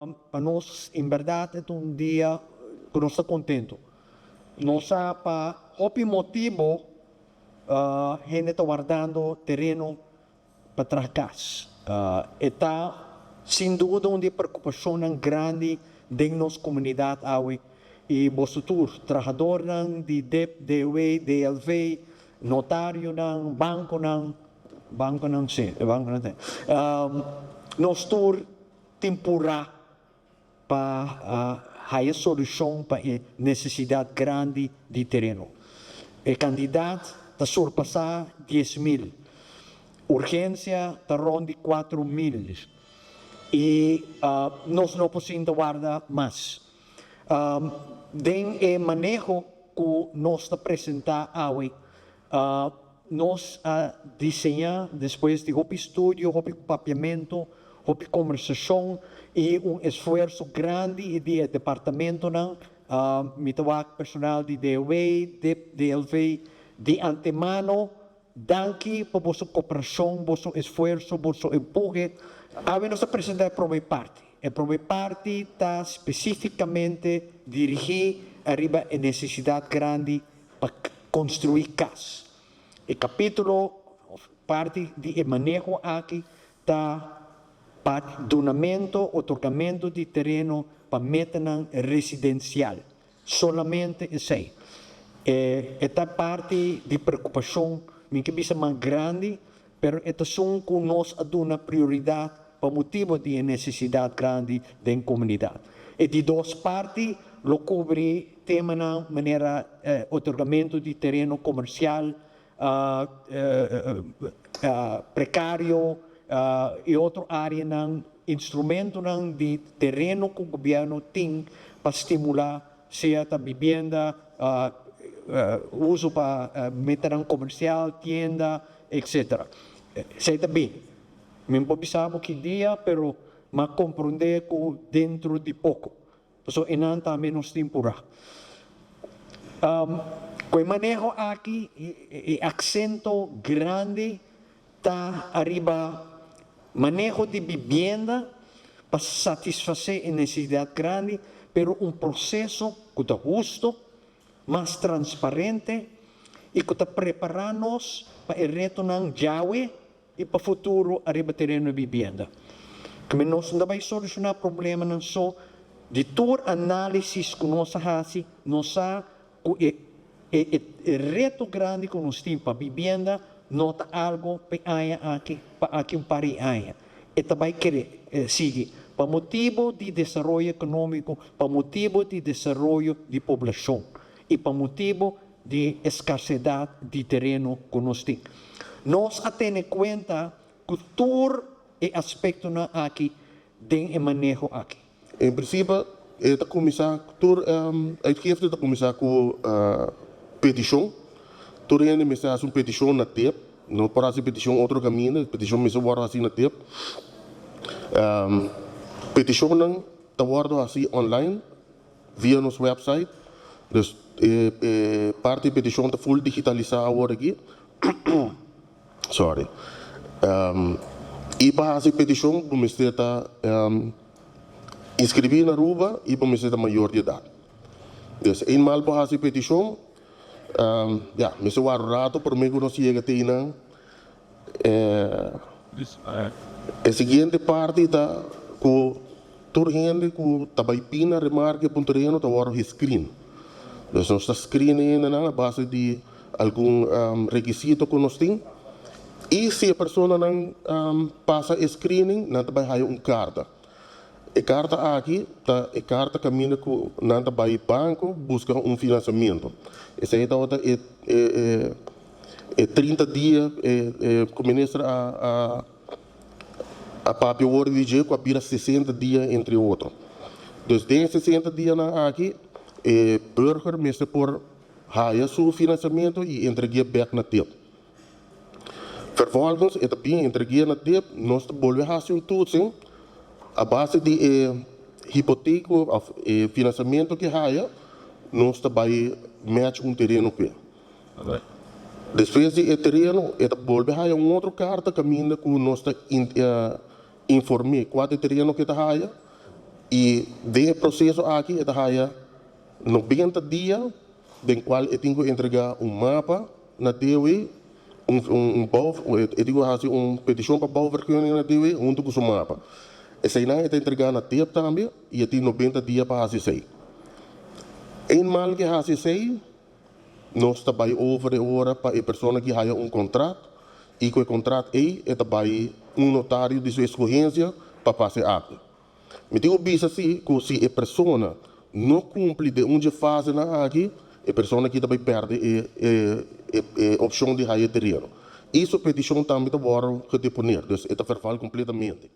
Pa nos en berdad e ta un dia cu nos ta contento. Nos sa pa hopi motibo hende ta wardando tereno pa traha cas. E ta sin duda un di e preocupacionnan grandi den nos comunidad awe y boso tur, trahadornan di dip, DOW, DLV, notarionan, banconan, banconan si, banconan si, nos tur Tin purá pa haya solushon pa e nesesidat grandi di tereno. E kantidat ta surpasá 10,000. Urgensia ta rònt di 4000 i nos no por sinta warda mas. Den e maneho ku nos ta presentá awe, Nos a diseñá despues di hopi studio, hopi papiamentu, hopi kombersashon i un esfuerso grandi di e departamentonan. Mi ta wak personal di DOW, dip, DLV di antemano danki pa boso koperashon, boso esfuerso, boso empuhe. Awe nos ta presentá e promé parti. E promé parti ta spesífikamente dirigí ariba e nesesidat grandi pa konstruí kas. E kapítulo òf parti di e maneho aki ta pa dunamentu, otorgamentu di tereno pa metanan residensial. Solamente esei. E ta parti di preokupashon, mi ke bisa mas grandi, pero e ta esun ku nos a duna prioridat pa motibu di e nesesidat grandi den komunidat. E di dos parti lo kubri temanan manera otorgamentu di tereno komersial prekario i otro áreanan, instrumentonan di tereno ku gobièrnu tin pa stimulá sea ta bibienda, uso pa metanan komersial, tienda, etcetera. Esei ta bin. Mi no por bisa bo ki dia, pero m'a komprondé ku dentro di poko. Pasobra enan tambe nos tin purá. Ku e maneho aki, e aksento grandi ta ariba maneho di bibienda pa satisfasé e nesesidat grandi, pero un proseso ku ta husto, mas transparente i ku ta prepará nos pa e retonan djawe i pa futuro ariba tereno di bibienda. Keme nos no ta bai solushoná problemanan so di tur análisis ku nos a hasi, nos sa ku e e e reto grandi ku nos tin pa bibienda no ta algu pa e aña aki, pa aki un par di aña. E ta bai kere sigui pa motibu di desaroyo ekonómiko, pa motibu di desaroyo di poblashon i pa motibu di e skarsedat di tereno ku nos tin. Nos a tene kuenta ku tur e aspektonan aki den e maneho aki. En prinsipio e ta kuminsá tur uitgifte ta kuminsá ku petishon. Tur hende mester hasi un petishon na tep. No por hasi petishon otro kaminda, petishon mester wòrdu hasi na tep. Petishonnan ta wòrdu hasi online. Via nos website. Dus e e parti di petishon ta full digitalisá awor aki. Sorry. I pa hasi petishon bo mester ta inskribí na Aruba i bo mester ta mayor di edat. Dus eenmaal bo hasi petishon, ya, mester wak un rato promé ku nos yega te einan. E siguiente parti ta ku tur hende ku ta bai bini na remarke pa un tereno ta wòrdu gescreen. Dus nos ta screen e hendenan a base di algun rekisito ku nos tin i si e personanan pasa e screening nan ta bai haya un karta. E karta aki ta e karta kaminda ku nan ta bai banko buska un finansiamentu. Esei tabata e E 30 dia ku minister a a papia wòrdu di dje ku a bira 60 dia entre otro. Dus den e 60 dianan aki e burger mester por haya su finansiamentu i entreg'é bèk na dip. Vervolgens e ta bin entreg'é na dip, nos ta bolbe hasi un toetsing a base di e hipotek òf e finansiamentu ku e haya nos ta bai match un tereno ku e. Despues di e tereno e ta bolbe haya un otro karta kaminda ku nos ta inform'é kua ta e tereno ku e ta haya. I den e proseso aki e ta haya 90 dia den kual e tin ku entregá un mapa na DOW, un un bouw, e tin ku hasi un petishon pa bouwvergunning na DOW huntu ku su mapa. Eseinan e ta entregá na tep tambe i e tin 90 dia pa hasi esei. Eenmaal ku e hasi esei, nos ta bai over e ora pa e persona ki haya un kontrat i ku e kontrat ei e ta bai un notario di su eskohensia pa pasa e akta. Mi tin ku bisa si ku si e persona no kumpli den un dje fasenan aki, e persona aki ta bai pèrdè e e opshon di haya e tereno. I su petishon tambe ta wòrdu gedeponeer, dus e ta verval kompletamente.